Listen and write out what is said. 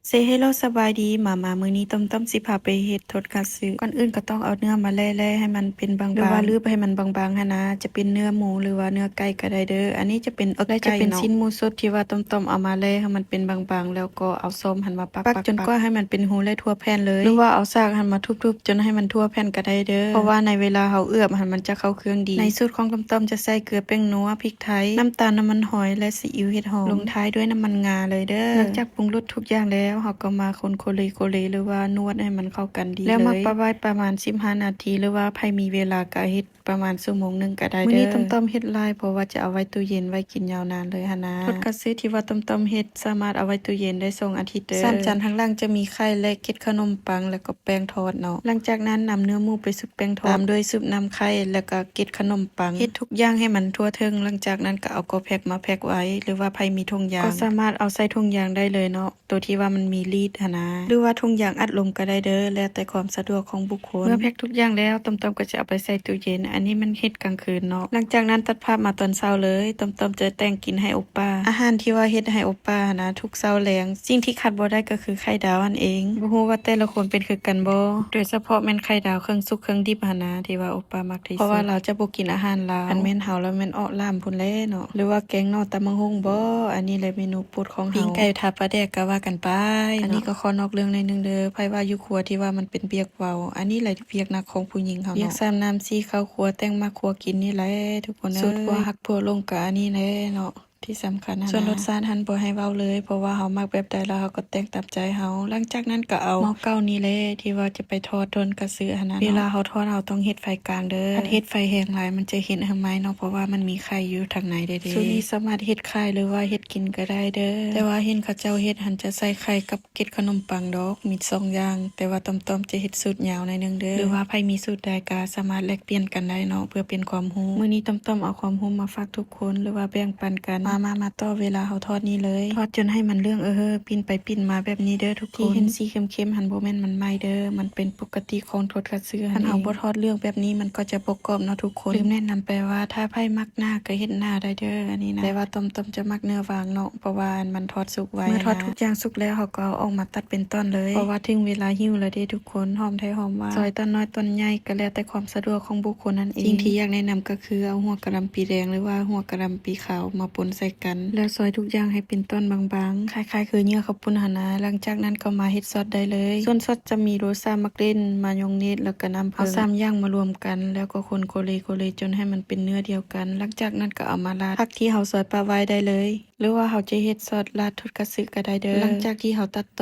ເຊເຮໂລ ສະບາຍດີ ມາ ມາ ມື້ນີ້ຕ້ອມໆຊິພາໄປເຮັດທົດຄັດຊຶ. ກ່ອນອື່ນກໍຕ້ອງເອົາເນື້ອມາແລ່ໆໃຫ້ມັນເປັນບາງໆ ຫຼືວ່າລຶບໃຫ້ມັນບາງໆຫັ້ນນະ, ຈະເປັນເນື້ອໝູ ຫຼືວ່າເນື້ອໄກ່ກໍໄດ້ເດີ. ອັນນີ້ຈະເປັນເອິກໄກ່ເນາະ ຈະເປັນຊີ້ນໝູສົດທີ່ວ່າຕ້ອມໆເອົາມາແລ່ໃຫ້ມັນເປັນບາງໆ ແລ້ວກໍເອົາສ້ອມຫັ້ນມາປັກໆ ປັກຈົນກວ່າໃຫ້ມັນເປັນຮູແລທົ່ວແຜ່ນເລີຍ ຫຼືວ່າເອົາສາກຫັ້ນມາທຸບໆຈົນໃຫ້ມັນທົ່ວແຜ່ນກໍໄດ້ເດີ, ເພາະວ່າໃນເວລາເຮົາເອືອບຫັ້ນມັນຈະເຂົ້າເຄື່ອງດີ. ໃນສູດຂອງຕ້ອມໆຈະໃສ່ເກືອ ແປ້ງນົວ, ພິກໄທ, ນ້ຳຕານ, ນ້ຳມັນຫອຍ ແລະ ຊີອິ້ວເຫັດຫອມ, ລົງທ້າຍດ້ວຍນ້ຳມັນງາເລີຍເດີ. ຫຼັງຈາກປຸງລົດທຸກຢ່າງແລ້ວ ເຮົາກໍມາຄົນໂຄເລໂຄເລ ຫຼືວ່ານວດໃຫ້ມັນເຂົ້າກັນດີເລີຍ ແລ້ວມາປະໄວ້ປະມານສິບຫ້ານາທີ ຫຼືວ່າໃຜມີເວລາກໍເຮັດປະມານຊົ່ວໂມງໜຶ່ງກໍໄດ້ເດີ. ມື້ນີ້ຕ້ອມໆເຮັດຫຼາຍ ເພາະວ່າຈະເອົາໄວ້ຕູ້ເຢັນໄວ້ກິນຍາວນານເລີຍຫັ້ນນາ. ທົດຄັດຊຶທີ່ວ່າຕ້ອມໆເຮັດ ສາມາດເອົາໄວ້ຕູ້ເຢັນໄດ້ສອງອາທິດເດີ. ສາມຈານທາງຫຼັງຈະມີໄຂ່ ແລະ ເກັດຂະໜົມປັງ ແລ້ວກໍແປ້ງທອດເນາະ. ຫຼັງຈາກນັ້ນນຳເນື້ອໝູໄປຊຸບແປ້ງທອດ ຕາມດ້ວຍຊຸບນ້ຳໄຂ່ ແລ້ວກໍເກັດຂະໜົມປັງ ເຮັດທຸກຢ່າງໃຫ້ມັນທົ່ວເຖິງ. ຫຼັງຈາກນັ້ນກໍເອົາກໍແພັກມາແພັກໄວ້ ຫຼືວ່າໃຜມີຖົງຢາງ ກໍສາມາດເອົາໃສ່ຖົງຢາງໄດ້ເລີຍເນາະ. ໂຕທີ່ວ່າມັນມີລີດຫັ້ນນາ ຫຼືວ່າຖົງຢາງອັດລົມກໍໄດ້ເດີ ແລ້ວແຕ່ຄວາມສະດວກຂອງບຸກຄົນ. ເມື່ອແພັກທຸກຢ່າງແລ້ວ ຕ້ອມໆກໍຈະເອົາໄປໃສ່ຕູ້ເຢັນ. ອັນນີ້ມັນເຮັດກາງຄືນເນາະ. ຫຼັງຈາກນັ້ນຕັດພາບມາຕອນເຊົ້າເລີຍ, ຕ້ອມໆຈະແຕ່ງກິນໃຫ້ໂອປ້າ. ອາຫານທີ່ວ່າເຮັດໃຫ້ໂອປ້າຫັ້ນນາ ທຸກເຊົ້າແລງ ສິ່ງທີ່ຂາດບໍ່ໄດ້ກໍຄືໄຂ່ດາວຫັ້ນເອງ. ບໍ່ຮູ້ວ່າແຕ່ລະຄົນເປັນຄືກັນບໍ່ ໂດຍສະເພາະແມ່ນໄຂ່ດາວເຄິ່ງສຸກເຄິ່ງດິບຫັ້ນນາ ທີ່ວ່າໂອປ້າມັກທີ່ສຸດ ເພາະວ່າລາວຈະບໍ່ກິນອາຫານລາວ. ຄັນແມ່ນເຮົາແລ້ວແມ່ນເອາະຫຼາມພຸ້ນແຫຼະເນາະ ຫຼືວ່າແກງໜໍ່ຕຳບັກຫຸ່ງບໍ ອັນນີ້ແຫຼະເມນູໂປດຂອງເຮົາ. ປີ້ງໄກ່ທາປາແດກກໍວ່າກັນໄປເນາະ. ອັນນີ້ກໍຂໍນອກເລື່ອງໜ້ອຍໜຶ່ງເດີ. ໃຜວ່າຢູ່ຄົວທີ່ວ່າມັນເປັນວຽກເວົ້າ ອັນນີ້ແຫຼະວຽກໜັກຂອງຜູ້ຍິງເຮົາເນາະ. ວຽກສາມນ້ຳສີ່ເຂົ້າຄົວ ແຕ່ງໝາກຄົວກິນນີ້ແຫຼະທຸກຄົນເອີຍ. ສູດຄົວຮັກຜົວຫຼົງກໍອັນນີ້ແຫຼະເນາະ ທີ່ສຳຄັນຫັ້ນນະ. ສ່ວນລົດຊາດຫັ້ນບໍ່ໃຫ້ເວົ້າເລີຍ ເພາະວ່າເຮົາມັກແບບໃດແລ້ວເຮົາກໍແຕ່ງຕາມໃຈເຮົາ. ຫຼັງຈາກນັ້ນກໍເອົາໝໍ້ເກົ່ານີ້ແຫຼະ ທີ່ວ່າຈະໄປທອດໂດນກະຊືຫັ້ນນະເນາະ. ເວລາເຮົາທອດເຮົາຕ້ອງເຮັດໄຟກາງເດີ. ຄັນເຮັດໄຟແຮງຫຼາຍມັນຈະເຮັດໃຫ້ໄໝ້ເນາະ ເພາະວ່າມັນມີໄຂ່ຢູ່ທາງໃນເດ້. ສູດນີ້ສາມາດເຮັດຂາຍ ຫຼືວ່າເຮັດກິນກໍໄດ້ເດີ. ແຕ່ວ່າເຫັນເຂົາເຈົ້າເຮັດຫັ້ນຈະໃສ່ໄຂ່ກັບ ເກັດຂະໜົມປັງດອກ ມີສອງຢ່າງ ແຕ່ວ່າຕ້ອມໆຈະເຮັດສູດຍາວໜ້ອຍໜຶ່ງເດີ ຫຼືວ່າໃຜມີສູດໃດກໍສາມາດແລກປ່ຽນກັນໄດ້ເນາະ ເພື່ອເປັນຄວາມຮູ້. ມື້ນີ້ຕ້ອມໆເອົາຄວາມຮູ້ມາຝາກທຸກຄົນ ຫຼືວ່າແບ່ງປັນກັນ. ມາ ມາ ມາຕໍ່ເວລາເຮົາທອດນີ້ເລີຍ. ທອດຈົນໃຫ້ມັນເຫຼືອງເອີເຮີ ປິ່ນໄປປິ່ນມາແບບນີ້ເດີທຸກຄົນ. ທີ່ເຫັນສີເຂັ້ມໆຫັ້ນບໍ່ແມ່ນມັນໄໝ້ເດີ ມັນເປັນປົກກະຕິຂອງທົດຄັດຊຶຫັ້ນເອງ. ຄັນເຮົາບໍ່ທອດເຫຼືອງແບບນີ້ມັນກໍຈະບໍ່ກອບເນາະທຸກຄົນ. ລືມແນະນຳໄປວ່າ ຖ້າໃຜມັກໜາກໍເຮັດໜາໄດ້ເດີ ອັນນີ້ນະ ແຕ່ວ່າຕ້ອມໆຈະມັກເນື້ອບາງເນາະ ເພາະວ່າມັນທອດສຸກໄວ. ເມື່ອທອດທຸກຢ່າງສຸກແລ້ວ ເຮົາກໍເອົາອອກມາຕັດເປັນຕ່ອນເລີຍ ເພາະວ່າເຖິງເວລາຫິ້ວແລ້ວເດ້ທຸກຄົນ. ຫອມໄທຫອມຫວານ ຊອຍຕອນນ້ອຍຕອນໃຫຍ່ກໍແລ້ວແຕ່ຄວາມສະດວກຂອງບຸກຄົນນັ້ນເອງ. ສິ່ງທີ່ຢາກແນະນຳກໍຄືເອົາຫົວກະຫຼ່ຳປີແດງ ຫຼືວ່າຫົວກະຫຼ່ຳປີຂາວມາປົນໃສ່ກັນ ແລ້ວຊອຍທຸກຢ່າງໃຫ້ເປັນຕອນບາງໆ ຄ້າຍໆຄືເຫຍື່ອເຂົ້າປຸ້ນຫັ້ນນະ. ຫຼັງຈາກນັ້ນກໍມາເຮັດຊອດໄດ້ເລີຍ. ສ່ວນຊອດຈະມີໂຣຊາ ໝາກເລັ່ນ ມາຍອງເນດ ແລ້ວກໍນ້ຳເຜິ້ງ. ເອົາສາມຢ່າງມາລວມກັນ ແລ້ວກໍຄົນໂຄເລໂຄເລຈົນໃຫ້ມັນເປັນເນື້ອດຽວກັນ. ຫຼັງຈາກນັ້ນກໍເອົາມາລາດຜັກທີ່ເຮົາຊອຍປະໄວ້ໄດ້ເລີຍ ຫຼືວ່າເຮົາຈະເຮັດຊອດລາດທົດຄັດຊຶກໍໄດ້ເດີ. ຫຼັງຈາກທີ່ເຮົາຕັດ